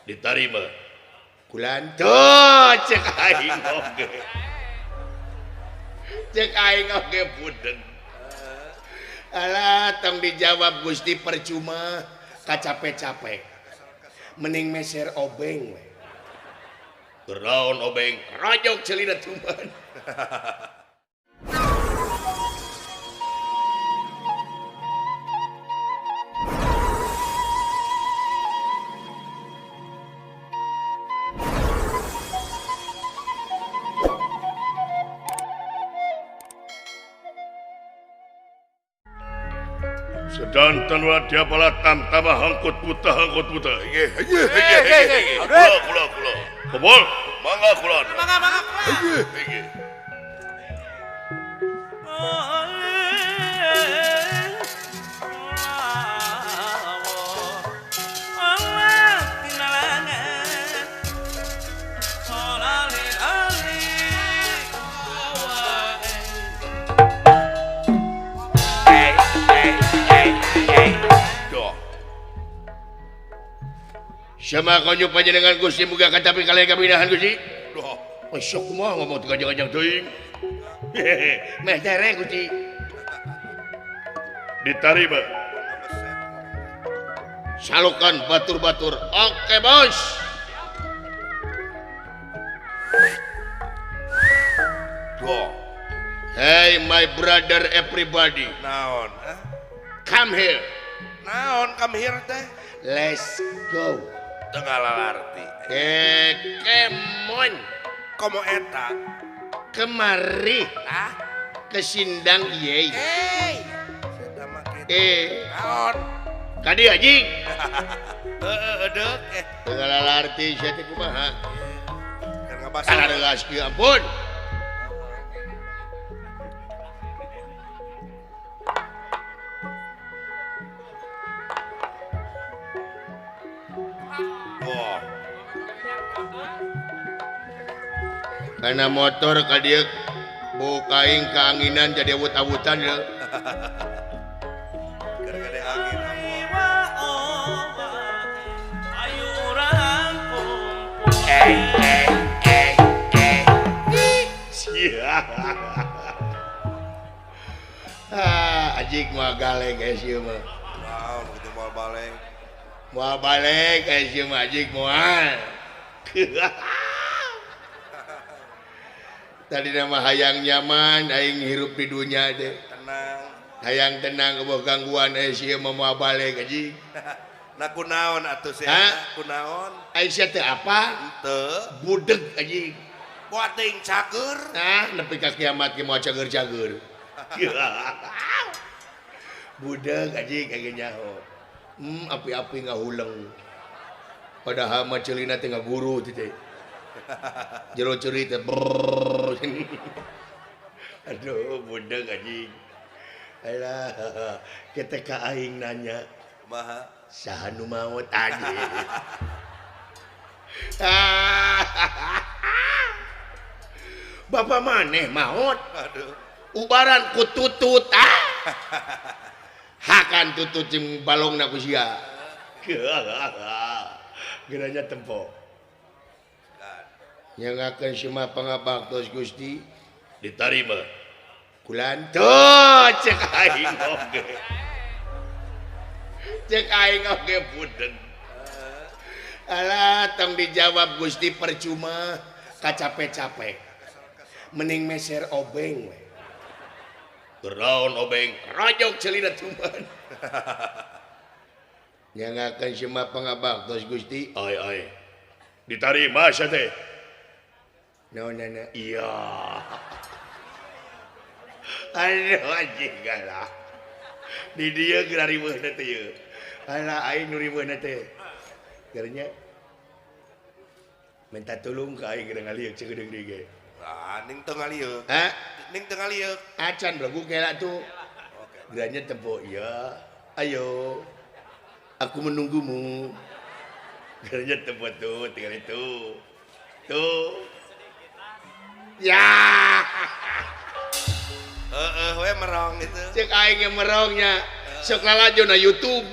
Diterima. Kulanto cek aing oge. Cek aing oge budeg. Alah tong dijawab Gusti percuma kacape-cape. Mending meser obeng we. Geraon obeng, rojok celina tuman. Sedanten wadya pala tamtama hangkut buta hangkut buta. Nggih, nggih, nggih. Kula kula kula. Kebol, mangga kula. Mangga mangga kula. Nggih, nggih. Sama konyu panjenengan Gusti muga katapi kalian kabinahan Gusti. Duh, sok kumaha ngomong teu kajang-kajang teuing. Meh tere Gusti. Ditarima. Salokan batur-batur. Oke, Bos. Duh. Hey my brother everybody. Naon? Come here. Naon come here teh? Let's go. Tengah lalarti. Kemon. Komo eta. Kemari. Ah? Ke sindang ieu. Hey. Naon? Kadi anjing. Heeh, edeuk. Tengah lalarti sia teh kumaha? Keur ngabasa. Kararegas kieu ampun. Karena motor ka dieu bukaing keanginan jadi awut-awutan lho. Gara-gara angin. Ah, ajik mah galeng geus ieu mah. Naon kitu moal baleng. Moal baleng geus ieu mah ajik moal. Tadi nama hayang nyaman aing hirup di dunia teh. Tenang. Hayang tenang eueuh gangguan sia mah moal balik anjing. Nah kunaon atuh sia? Kunaon? Aing sia teh apa? Henteu. Budeg anjing. Buat teuing cager. Nah, nepi ka kiamat ge moal cager-cager. Budeg anjing kage nyaho. Api-api ngahuleng. Padahal mah ceulina teh ngaguru teh. Jero ceuri teh brrrr. Aduh, budeg anjing. Alah, ketika aing nanya, kumaha? Saha nu maot anjing? Bapak maneh maot. Aduh. Ubaran ku tutut ah. Hakan tutut jeung balongna ku sia. Geranya tempo. Nyangakeun sima pangabaktos Gusti Ditarima. Kulanto cek aing oge. Cek aing oge budeg. Alah tong dijawab Gusti percuma kacape-cape. Mending meser obeng we. Geraon obeng, rojok celina tuman. Nyangakeun sima pangabaktos Gusti. Ai ai. Ditarima sia teh. Naon nana? Iya. Aduh anjing galah. Di dieu geura riweuhna teh ieu. Alah aing nu riweuhna teh. Gernya minta tolong ka aing geura ngalieuk ceudeung deui ge. Ah, ning teu ngalieuk. Hah? Ning teu ngalieuk. Acan belagu kela tuh. Geranya tempo iya. Ayo. Aku menunggumu. Geranya tempo tuh tinggal itu. Tuh. Ya. Heeh, we merong itu. Cek aing ge merongnya. Sok lalajo na YouTube.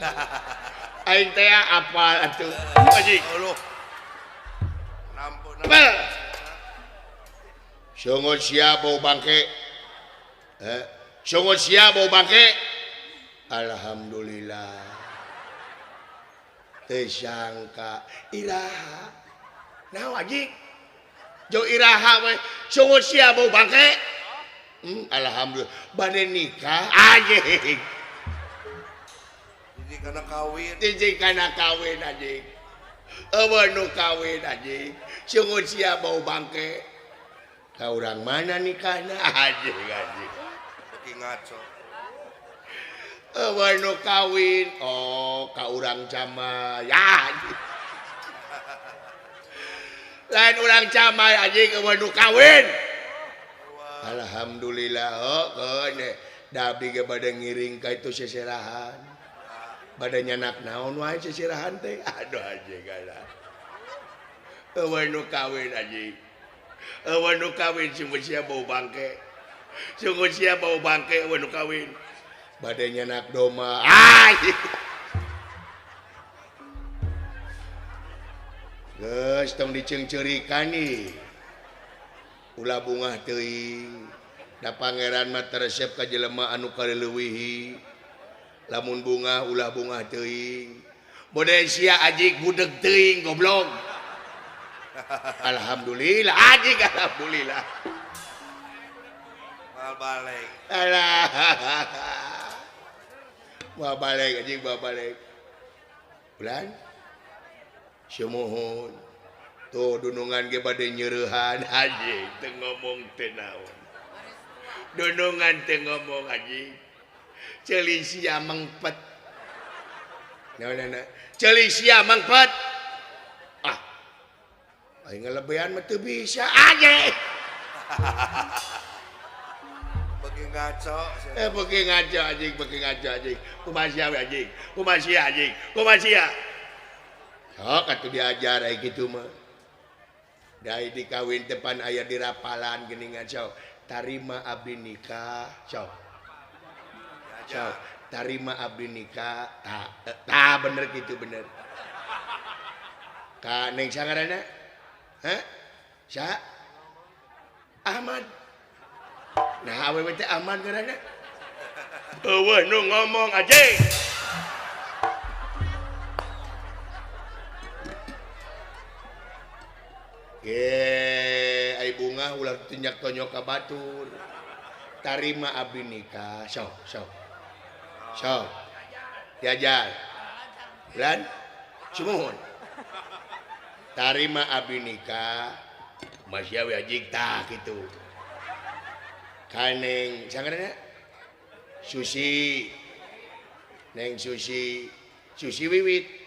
Aing teh apal atuh. Anjing. Aduh. Pel. Sungut sia bau bangke. Sungut sia bau bangke. Alhamdulillah. Teu sangka iraha. Naon anjing? Jo iraha we. Sungut sia bau bangke. Alhamdulillah. Bade nikah anjing. Jadi kana kawin. Jadi kana kawin anjing. Eueuh nu kawin anjing. Sungut sia bau bangke. Ka urang mana nikahna anjing anjing. Beuki ngaco. Eueuh nu kawin, oh ka urang Camai. Ya anjing. Lain urang Camai anjing eueuh nu kawin. Alhamdulillah oh da abdi ge bade ngiring ka itu seserahan. Bade nyanak naon wae seserahan teh. Aduh anjing alah. Eueuh nu kawin anjing. Eueuh nu kawin sungguh sia bau bangke. Sungguh sia bau bangke eueuh nu kawin. Bade nyanak doma. Ah. Geus tong diceungceurikan nih. Ulah bungah teuing. Da pangeran mah resep ka jelema anu kaleuwihi. Lamun bungah ulah bungah teuing. Bode sia ajik budeg teuing goblok. Alhamdulillah anjing alhamdulillah. Mal balik. Alah. Mau balik anjing mau balik. Bulan. Sumuhun. Tuh dunungan ge bade nyeurehan anjing teu ngomong teu naon. Dunungan teu ngomong anjing. Ceuli sia mengpet. Naon Ceuli sia mengpet. Ah. Aing ngelebean mah teu bisa anjing. Beuki ngaco. Beuki ngaco anjing, beuki ngaco anjing. Kumaha sia we anjing? Kumaha sia anjing? Kumaha sia? Sok atuh diajar ai kitu mah. Dai dikawin depan aya dirapalan geuningan sok. Tarima abdi nikah sok. Sok, tarima abdi nikah. Ta, ta bener kitu bener. Ka neng sangaranna? Hah? Sa? Ahmad. Nah, awewe teh Ahmad ngaranna. Eueuh nu ngomong anjing. Ge, ai bunga ulah tinjak tonyo ka batur. Tarima abdi nikah, sok, sok. Sok. Diajar. Bulan sumuhun. Tarima abdi nikah, masih we anjing tah kitu. Kaneng sangaranna? Susi. Neng Susi, Susi Wiwit.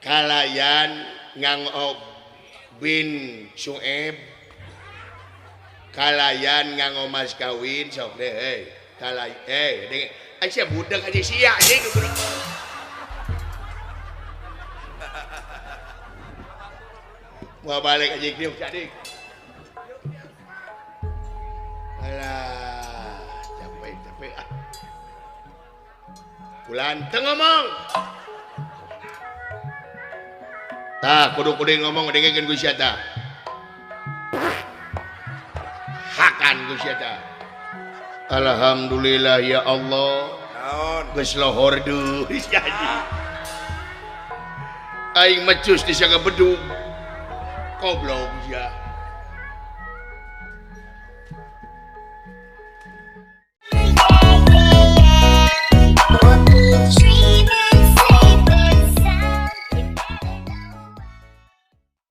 Kalayan nganggo bin Sueb. Kalayan nganggo mas kawin sok deh hei. Kalay denge sia budeg aja sia anjing goblok. Mau balik anjing diuk adik. Alah, capek capek ah. Kulan teu ngomong. Tah kudu-kudu ngomong dengekeun ku sia tah. Hakan ku sia tah. Alhamdulillah ya Allah. Naon? Geus lohor deui sia anjing. Aing mecus di saga bedug. Goblok sia.